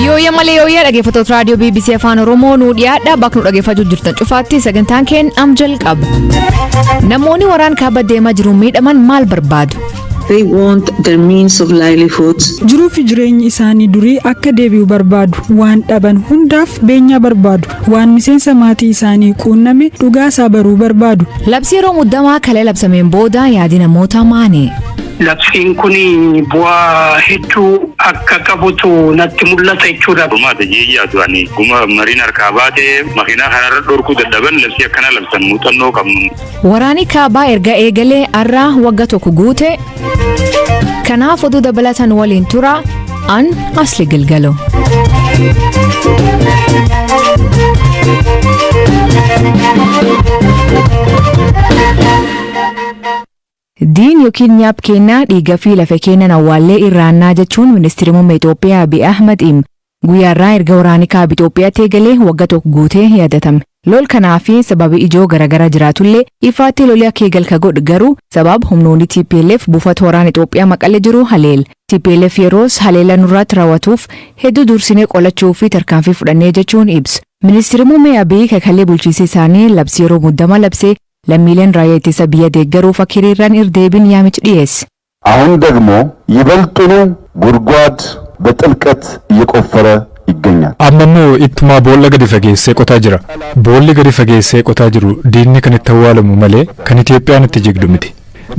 Yooyya malee yooyyaa dhaggeeffattoota raadiyoo BBC Afaan Oromoo nuu dhiyaadha. Bakka nu dhaggeeffachuu jirtan cufaatti sagantaan keenya am jalqaba. Namoonni waraan kaaba deemaa jiruun miidhaman maal barbaadu? They want their means of livelihood. Jiruu fi jireenyi isaanii durii akka deebi'u barbaadu. Waan dhaban hundaaf beenyaa barbaadu. Waan miseensa maatii isaanii quunname dhugaa isaa baruu barbaadu. Labsii yeroo muddamaa kalee labsameen booda yaadi namoota maani? Labsiin kun bu'aa hedduu akka qabutu natti mul'ata jechuudha. Furmaata jeeyyaatu ani guma mariin harkaa baatee makiinaa kanarra dhorkuu dadhaban labsii akkana labsan muuxannoo qabnu. Waraanni kaabaa erga eegalee har'aa wagga tokko guute. Kanaaf oduu dabalatan waliin tura an Asli Gilgalo. Diin yookiin nyaap kennaa dhiiga fi lafa kennan awwaallee irraannaa jechuun ministeerri muummee Itoophiyaa Abiy Ahmad hima. Guyyaarraa erga waraanni kaaba Itoophiyaatti eegalee wagga tokko guutee yaadatame. Lol kanaa fi sababi ijoo garaagaraa jiraatullee ifaatti lolii akka eegal ka godhu garuu sababa humnoonni TPLF buufata waraana Itoophiyaa maqalee jiru haleel. TPLF yeroos haleela nurratti raawwatuuf hedduu dursinee qolachuu fi tarkaanfii fudhannee jechuun ibsa. Ministeerri muummee Abiy kakalee bulchiinsa isaanii labsii yeroo muddama labsee lammiileen raayyaa ittisa biyya deeggaruuf akka hiriiraan irdeebiin yaamicha dhiyeesse. አሁን ደግሞ ይበልጡኑ ጉድጓድ በጥልቀት እየቆፈረ ይገኛል። Amma immoo ittumaa boolla gadi fageessee qotaa jira. Boolli gadi fageessee qotaa jiru diinni kan itti awwaalamu malee kan Itoophiyaan itti jigdu miti.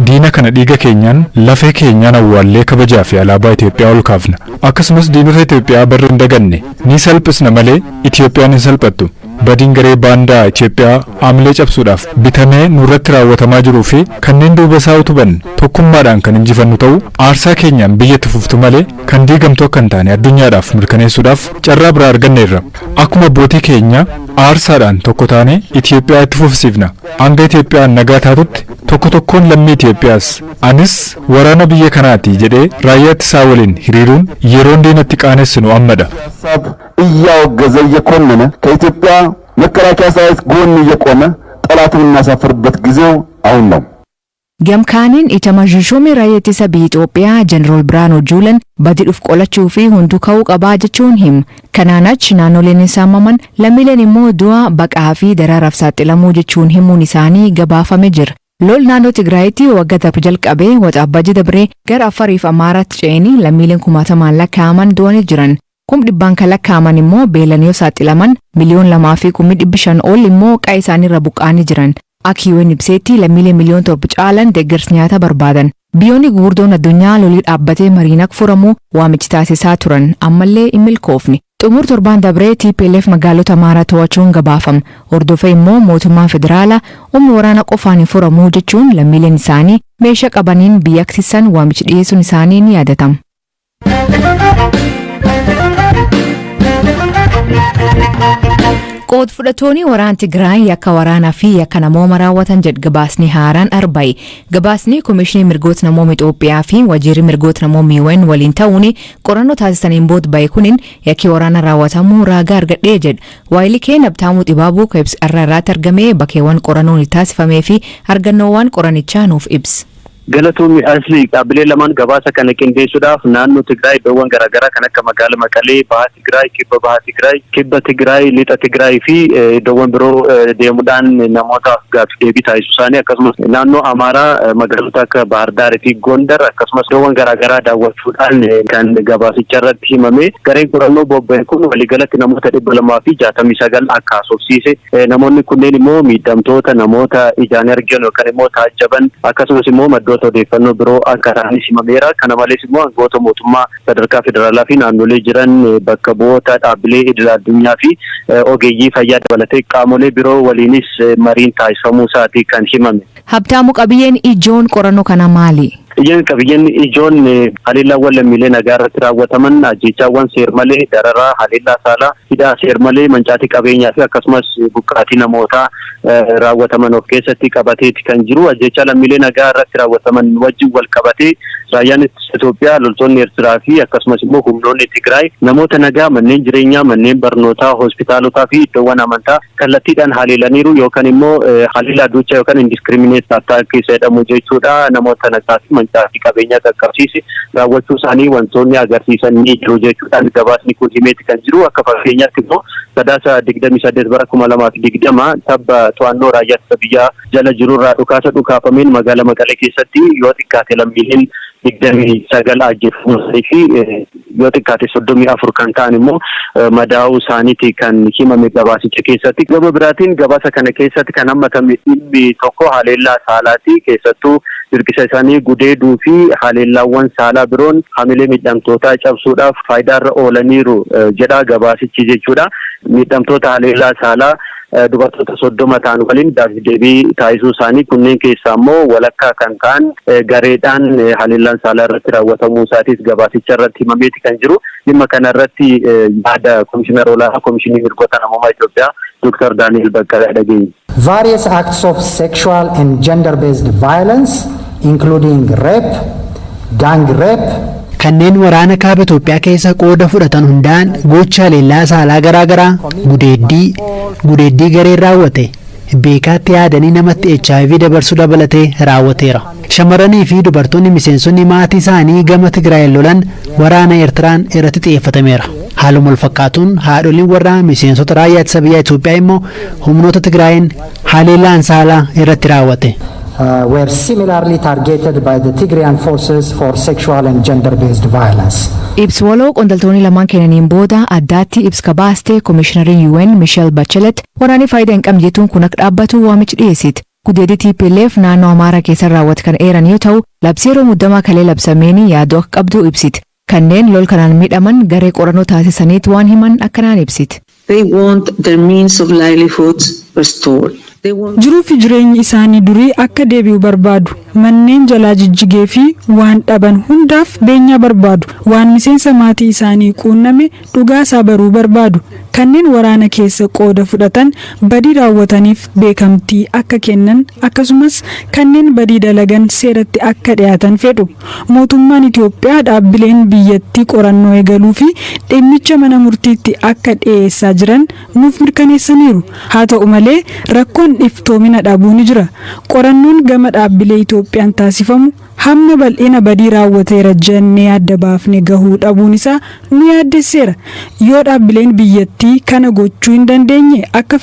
Diina kana dhiiga keenyaan lafee keenyaan awwaallee kabajaa fi alaabaa Itoophiyaa ol kaafna. Akkasumas diinota Itoophiyaa barri hin daganne ni salphisna malee Itoophiyaan hin salphattu. Badiin garee baandaa Itoophiyaa aamilee cabsuudhaaf bitamee nurratti raawwatamaa jiruu fi kanneen duuba isaa utuban tokkummaadhaan kan injifannu ta'uu aarsaa keenyaan biyya itti fuftu malee kan diigamtu akka hin taane addunyaadhaaf mirkaneessuudhaaf carraa biraa arganneerra. Akkuma abbootii keenya aarsaadhaan tokko taane Itoophiyaa itti fufsiifna. Hanga Itoophiyaan nagaa taatutti tokko tokkoon lammii Itoophiyaas anis waraana biyya kanaati jedhee raayyaa ittisaa waliin hiriiruun yeroon diinatti qaanessinu ammadha. ሀሳብ እያወገዘ እየኮነነ ከኢትዮጵያ መከላከያ ሰራዊት ጎን እየቆመ ጠላትን የምናሳፍርበት ጊዜው አሁን ነው። Gamkaaniin itamajishuumi raayyaa ittisa biyya Itoophiyaa Jeneraal Biraanuu Juulan badii dhuf qolachuu fi hunduu ka'uu qabaa jechuun hima. Kanaan achi naannoleen hin saamaman lammiileen immoo du'a baqaa fi daraaraaf saaxilamuu jechuun himuun isaanii gabaafame jira. Lol naannoo Tigraayitti waggaa darbe jalqabee waxabajji dabree gara Affarii fi Amaaraatti ce'anii lammiileen kumaatamaan lakkaa'aman du'anii jiran. 100,000 kan lakkaa'aman immoo beelan yoo saaxilaman 2,500,000 ol immoo qa'ee isaaniirra buqqa'anii jiran. Akka UN ibseetti lammiilee 7 miliyoona caalan deeggarsa nyaataa barbaadan. Biyyoonni gurguddoon addunyaa lolii dhaabbatee mariin akka furamu waamichi taasisaa turan ammallee hin milkoofne. Xumur torbaan dabree TPLF magaalota Amaaraa to'achuun gabaafama. Hordofee immoo mootummaan federaalaa humna waraana qofaan hin furamuu jechuun lammiileen isaanii meeshaa qabaniin biyya aksisan waamichi dhiyeessuun isaanii ni yaadatama. Qood fudhattoonni waraana Tigraay yakka waraanaa fi yakka namooma raawwatan jedhu gabaasni haaraan arbaa'e. Gabaasni Komishinii Mirgoota Namooma Itoophiyaa fi Waajjirri Mirgoota Namooma UN waliin ta'uun qorannoo taasisaniin booda ba'e kunin yakki waraana raawwatamuu raagaa argadhee jedha. Waayilii Nabtaamuu Xibaabuu kan ibsa irraa irraatti argame bakkeewwan qorannoon itti taasifamee fi argannoowwan qoranichaa nuuf ibsa. Galatoomii Asli dhaabbilee lamaan gabaasa kana qindeessuudhaaf naannoo Tigraay iddoowwan garaagaraa kan akka magaala Maqalee, Baha Tigraay, Kibba Baha Tigraay, Kibba Tigraay, Lixa Tigraay fi iddoowwan biroo deemuudhaan namootaaf gaaffii deebii taasisuu isaanii akkasumas naannoo Amaaraa magaalota akka Bahar Daar fi Gondar akkasumas iddoowwan garaagaraa daawwachuudhaan kan gabaasicha irratti himame. Gareen qorannoo bobba'e kun waliigalatti namoota 269 akka haasofsiise namoonni kunneen immoo miidhamtoota namoota ijaan argan yookaan immoo taajjaban akkasumas immoo maddoota odeeffannoo biroo akka ta'anis himameera. Kana malees immoo aangawoota mootummaa sadarkaa federaalaa fi naannolee jiran bakka bu'oota dhaabbilee idil addunyaa fi ogeeyyii fayyaa dabalatee qaamolee biroo waliinis mariin taasifamuu isaati kan himame. Habtaamu qabiyyeen ijoon qorannoo kana maali? Ijoon qabiyyeen ijoon haleellaawwan lammiilee nagaa irratti raawwataman ajjeechaawwan seermalee, dararaa, haleellaa saalaa, hidhaa seermalee, mancaatii qabeenyaa fi akkasumas buqqaatii namootaa raawwataman of keessatti qabateeti kan jiru. Ajjeechaa lammiilee nagaa irratti raawwataman wajjin wal qabatee raayyaan ittisa Itoophiyaa, loltoonni Eertiraa fi akkasumas immoo humnoonni Tigraay namoota nagaa manneen jireenyaa, manneen barnootaa, hospitaalotaa fi iddoowwan amantaa kallattiidhaan haleelaniiru yookaan immoo haleellaa duuchaa yookaan indiscriminate attack keessa jedhamu jechuudha. Namoota nagaa fi mancaatii qabeenyaa qaqqabsiise raawwachuu isaanii wantoonni agarsiisan ni jiru jechuudhaan gabaasni kun himeeti kan jiru. Akka fakkeenyaatti immoo Sadaasa 28 bara 2020 tabba to'annoo raayyaa ittisa biyyaa jala jirurraa dhukaasa dhukaafameen magaalaa Maqalee keessatti yoo xiqqaate lammiileen 29 ajjeefamuu isaanii fi yoo xiqqaate 34 kan ta'an immoo madaa'uu isaaniiti kan himame gabaasicha keessatti. Gama biraatiin gabaasa kana keessatti kan hammatame dhimmi tokko haleellaa saalaati. Keessattuu dirqisa isaanii gudeeduu fi haleellaawwan saalaa biroon hamilee miidhamtootaa cabsuudhaaf faayidaarra oolaniiru jedha gabaasichi jechuudha. Miidhamtoota haleellaa saalaa dubartoota 30 ta'an waliin deebii taasisuu isaanii, kunneen keessaa immoo walakkaa kan ta'an gareedhaan haleellaan saalaa irratti raawwatamuu isaatis gabaasicha irratti himameeti kan jiru. Dhimma kana irratti yaada Komishinar Olaanaa Komishinii Mirgoota Namoomaa Itoophiyaa Dr. Daani'el Baqqalaa dhageenya. Various acts of sexual and gender-based violence, including rape, gang rape, Kanneen waraana kaaba Itoophiyaa keessa qooda fudhatan hundaan gocha haleellaa saalaa garaa garaa, gudeeddii, gudeeddii gareen raawwate, beekaatti yaadanii namatti HIV dabarsuu dabalatee raawwateera. Shamarranii fi dubartoonni miseensonni maatii isaanii gama Tigraay lolan waraana Eertiraan irratti xiyyeeffatameera. Haaluma wal fakkaatuun haadholiin warraa miseensota raayyaa ittisa biyyaa Itoophiyaa immoo humnoota Tigraayin haleellaan saalaa irratti raawwate. Were similarly targeted by the Tigrayan forces for sexual and gender-based violence. Ibsi waloo qondaaltonni lamaan kennaniin booda addaatti ibsa kabaaste Komishinariin UN Michelle Bachelet waraanni faayidaa hin qabne jechuun kun akka dhaabbatu waamicha dhiyeessite. Gudeedii TPLF naannoo Amaaraa keessa raawwate kan eeran yoo ta'u, labsii yeroo muddamaa kalee labsameen yaaduu akka qabdu ibsite. Kanneen lol kanaan miidhaman garee qorannoo taasisaniit waan himan akkanaan ibsite. They want their means of livelihood restored. They want Jiruu fi jireenyi isaanii durii akka deebi'u barbaadu. Manneen jalaa jijjigee fi waan dhaban hundaaf beenyaa barbaadu. Waan miseensa maatii isaanii quunname dhugaa isaa baruu barbaadu. Kanneen waraana keessa qooda fudhatan badii raawwataniif beekamtii akka kennan, akkasumas kanneen badii dalagan seeratti akka dhiyaatan fedhu. Mootummaan Itoophiyaa dhaabbileen biyyattii qorannoo eegaluu fi dhimmicha mana murtiitti akka dhiyeessaa jiran nuuf mirkaneessaniiru. Haa ta'u malee, rakkoon iftoomina dhabuu ni jira. Qorannoon gama dhaabbilee Itoophiyaan taasifamu hamma bal'ina badii raawwateera jennee adda baafne gahuu dhabuun isaa nu yaaddesseera. Yoo dhaabbileen biyyattii kana gochuu hin dandeenye, akka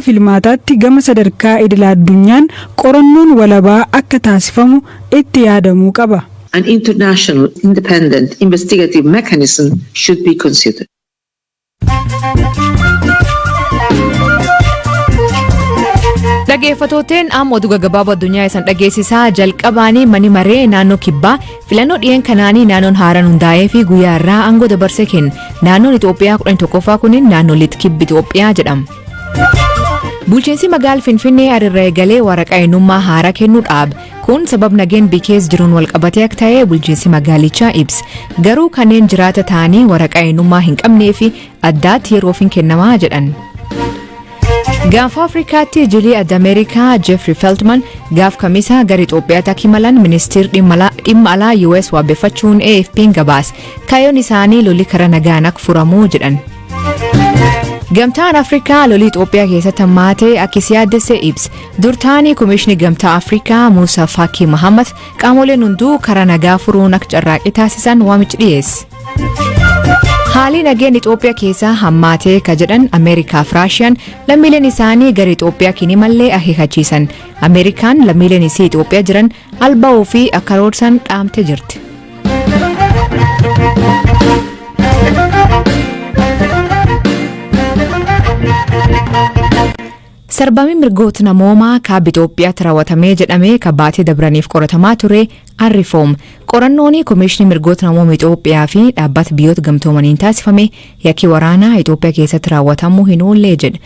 filmaataatti gama sadarkaa idil addunyaan qorannoon walabaa akka taasifamu itti yaadamuu qaba. An international independent investigative mechanism should be considered. Dhaggeeffattooteen, amma oduu gaggabaaboo addunyaa isan dhageessisaa. Jalqabaanii, mani maree naannoo Kibbaa filannoo dhiyeen kanaanii naannoon haaraan hundaa'ee fi guyyaa irraa aangoo dabarsee kenna. Naannoon Itoophiyaa 11ffaa kunin naannoo Lixa Kibba Itoophiyaa jedhama. Bulchiinsi magaala Finfinnee arirra eegalee waraqaa eenyummaa haaraa kennuu dhaabe. Kun sabab nageen bikees jiruun walqabatee akka ta'e bulchiinsi magaalichaa ibsa. Garuu kanneen jiraata ta'anii waraqaa eenyummaa hin qabnee fi addaatti yeroof hin kennamaa jedhan. Gaanfa Afrikaatti jilii adda Ameerikaa Jeffrey Feltman gaaf Kamisaa gara Itoophiyaatti akka imalan ministeerri dhimma alaa US waabeffachuun AFP'n gabaase. Kaayyoon isaanii lolli karaa nagaan akka furamuu jedhan. Gamtaan Afrikaa lolii Itoophiyaa keessatti hammaatee akka isii yaaddesse ibse. Durtaanii Komishinii Gamtaa Afrikaa Muusaa Faakii Mahammad qaamoleen hunduu karaa nagaa furuun akka carraaqqii taasisan waamicha dhiyeesse. Haalli nageenya Itoophiyaa keessaa hammaatee ka jedhan Ameerikaa fi Raashiyaan lammiileen isaanii gara Itoophiyaa hin imallee akeekkachiisan. Ameerikaan lammiileen isii Itoophiyaa jiran alba'uu fi akka roorsan dhaamtee jirti. Sarbamii mirgoota namoomaa kaaba Itoophiyaatti raawwatamee jedhamee kan baatee dabraniif qoratamaa ture Arrifoom. Qorannoon Komishinii Mirgoota Namoomaa Itoophiyaa fi dhaabbata biyyoota gamtoomaniin taasifame yakki waraanaa Itoophiyaa keessatti raawwatamuu hin oollee jedhe.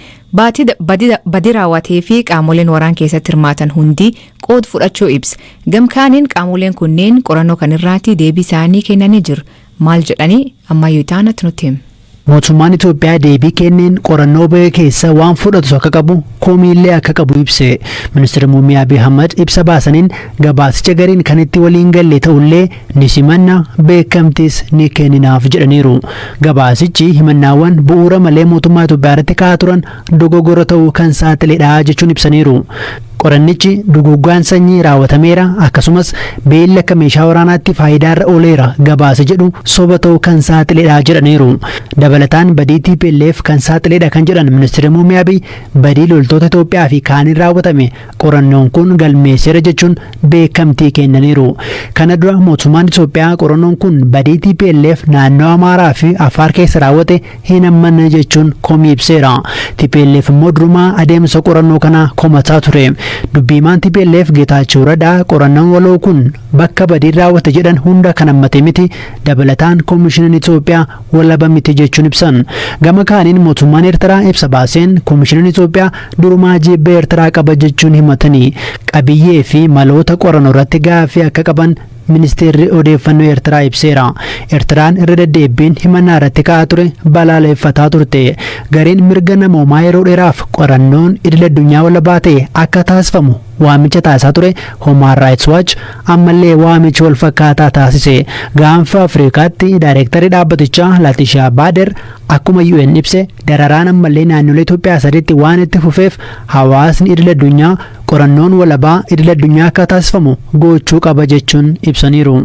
Badii raawwatee fi qaamoleen waraan keessatti hirmaatan hundi qooda fudhachuu ibsa. Gamkaaniin qaamoleen kunneen qorannoo kanarraatti deebii isaanii kennanii jiru. Maal jedhanii? Ammayyuu Itaanatti nutti hima. Mootummaan Itoophiyaa deebii kenneen qorannoo ba'e keessa waan fudhatu akka qabu, komiillee akka qabu ibse. Ministeerri Muummee Abiy Ahmad ibsa baasaniin gabaasicha gariin kan itti waliin galle ta'ullee ni simanna, beekamtis ni kenninaaf jedhaniiru. Gabaasichi himannaawwan bu'uura malee mootummaa Itoophiyaa irratti ka'aa turan dogoggora ta'uu kan saaxiledha jechuun ibsaniiru. Qorannichi duguuggaan sanyii raawwatameera, akkasumas beelli akka meeshaa waraanaatti faayidaarra ooleera gabaasa jedhu soba ta'uu kan saaxiledha jedhaniiru. Dabalataan badii TPLF kan saaxiledha kan jedhan Ministeerri Muummee Abiy, badii loltoota Itoophiyaa fi kaaniin raawwatame qorannoon kun galmeesseera jechuun beekamtii kennaniiru. Kana dura mootummaan Itoophiyaa qorannoon kun badii TPLF naannoo Amaaraa fi Afaar keessa raawwate hin hammanne jechuun komii ibseera. TPLF immoo durumaa adeemsa qorannoo kana komataa ture. Dubbiimaan TPLF Geetaachoo Radaa qorannoon waloo kun bakka badiin raawwate jedhan hunda kan hammate miti, dabalataan koomishiniin Itoophiyaa walaba miti jechuun ibsan. Gama kaaniin mootummaan Eertiraa ibsa baaseen koomishiniin Itoophiyaa durumaa jibba Eertiraa qaba jechuun himatanii, qabiyyee fi maloota qorannoo irratti gaaffii akka qaban ministeerri odeeffannoo Eertiraa ibseera. Eertiraan irra deddeebiin himannaa irratti ka'aa ture balaaleffataa turte. Gareen mirga namoomaa yeroo dheeraaf qorannoon idil addunyaa walabaa ta'e akka taasifamu waamicha taasisaa ture Human Rights Watch ammallee waamicha wal fakkaataa taasise. Gaanfa Afrikaatti daayirektarri dhaabbatichaa Laatishaa Baader akkuma UN ibse, dararaan ammallee naannolee Itoophiyaa sadiitti waan itti fufeef hawaasni idil addunyaa qorannoon walabaa idil addunyaa akka taasifamu gochuu qaba jechuun ibsaniiru.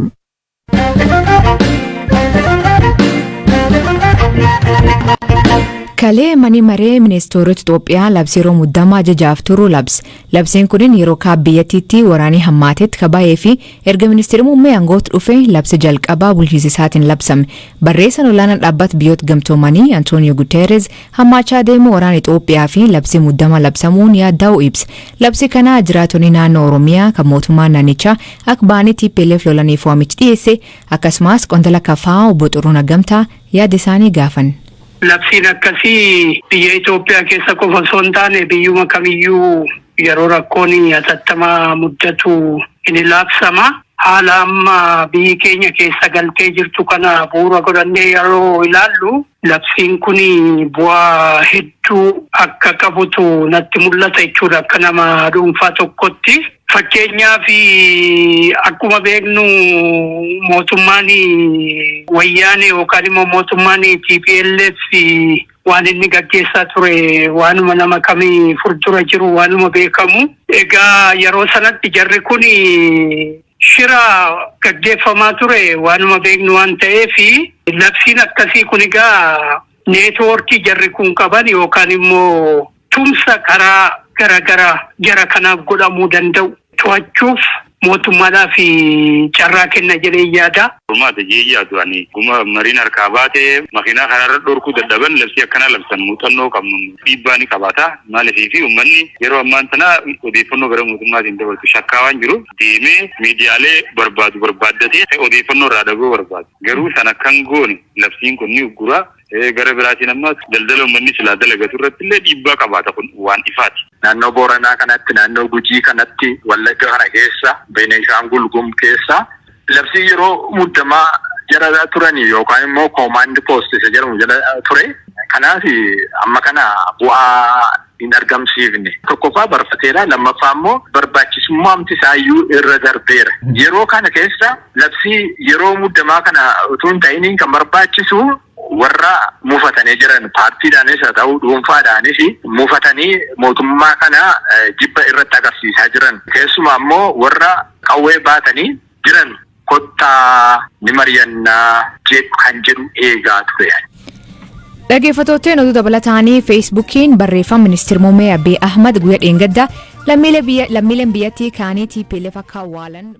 Kalee mani maree ministeerota Itoophiyaa labsii yeroo muddamaa ajajaaf turu labse. Labsiin kunin yeroo kaaba biyyattiitti waraanii hammaatetti ka bahee fi erga ministeerri muummee aangootti dhufe labsi jalqabaa bulchiinsa isaatiin labsame. Barreessaan olaanaan dhaabbata biyyoota gamtoomanii Antooniyoo Guteerez hammaachaa deemuu waraana Itoophiyaa fi labsii muddamaa labsamuun yaadda'uu ibsa. Labsi kana jiraatonni naannoo Oromiyaa kan mootummaan naannichaa akka ba'anii TPLF lolaniif waamichi dhiyeesse, akkasumas qondala KFO obbo Xuruunah Gamtaa yaada isaanii gaafan. Labsiin akkasii biyya Itoophiyaa keessa qofa osoo hin taane biyyuma kamiyyuu yeroo rakkoon hatattamaa muddatu ni labsama. Haala amma biyyi keenya keessa galtee jirtu kana bu'uura godhannee yeroo ilaallu, labsiin kun bu'aa hedduu akka qabutu natti mul'ata jechuudha akka nama dhuunfaa tokkotti. Fakkeenyaaf, akkuma beeknu mootummaan wayyaanee yookaan immoo mootummaan TPLF waan inni gaggeessaa ture waanuma nama kamii fuuldura jiru, waanuma beekamu. Egaa yeroo sanatti jarri kun shira gaggeeffamaa ture waanuma beeknu waan ta'eef, labsiin akkasii kun egaa neetwoorkii jarri kun qaban yookaan immoo tumsa karaa garaagaraa jara kanaaf godhamuu danda'u to'achuuf mootummaadhaaf carraa kenna jedhee yaada. Furmaata jee yaadu ani guma mariin harkaa baatee makiinaa karaarra dhorkuu dadhaban labsii akkanaa labsan muuxannoo qabnu dhiibbaa ni qabaata. Maaliif fi uummanni yeroo ammaan tana odeeffannoo gara mootummaatiin dabarsu shakkaa waan jiru deemee miidiyaalee barbaadu barbaaddatee odeeffannoo irraa dhaguu barbaadu. Garuu sana kan goone labsiin kun ni uggura. Gara biraatiin ammas daldala uummanni silaa dalagatu irratti illee dhiibbaa qabaata, kun waan ifaati. Naannoo Booranaa kanatti, naannoo Gujii kanatti, Wallagga kana keessa, Beenishaangul Gumuz keessa labsii yeroo muddamaa jala turanii yookaan immoo command post isa jedhamu jala ture. Kanaaf amma kana bu'aa hin argamsiifne. Tokkoffaa barfateera, lammaffaa immoo barbaachisummaamti isaayyuu irra darbeera. Yeroo kana keessa labsii yeroo muddamaa kana utuu hin ta'iniin kan barbaachisu warra mufatanii jiran, paartiidhaanis haa ta'u dhuunfaadhaanis mufatanii mootummaa kana jibba irratti agarsiisaa jiran, keessumaa immoo warra qawwee baatanii jiran, kottaa ni mari'annaa jedhu kan jedhu eegaa ture. Dhaggeeffattootni, oduu dabalataanii Feesbuukiin barreeffama ministeera muummee Abiy Ahmad guyyaa dheengaddaa lammiileen biyyattii kaanii TPLF akka awwaalan.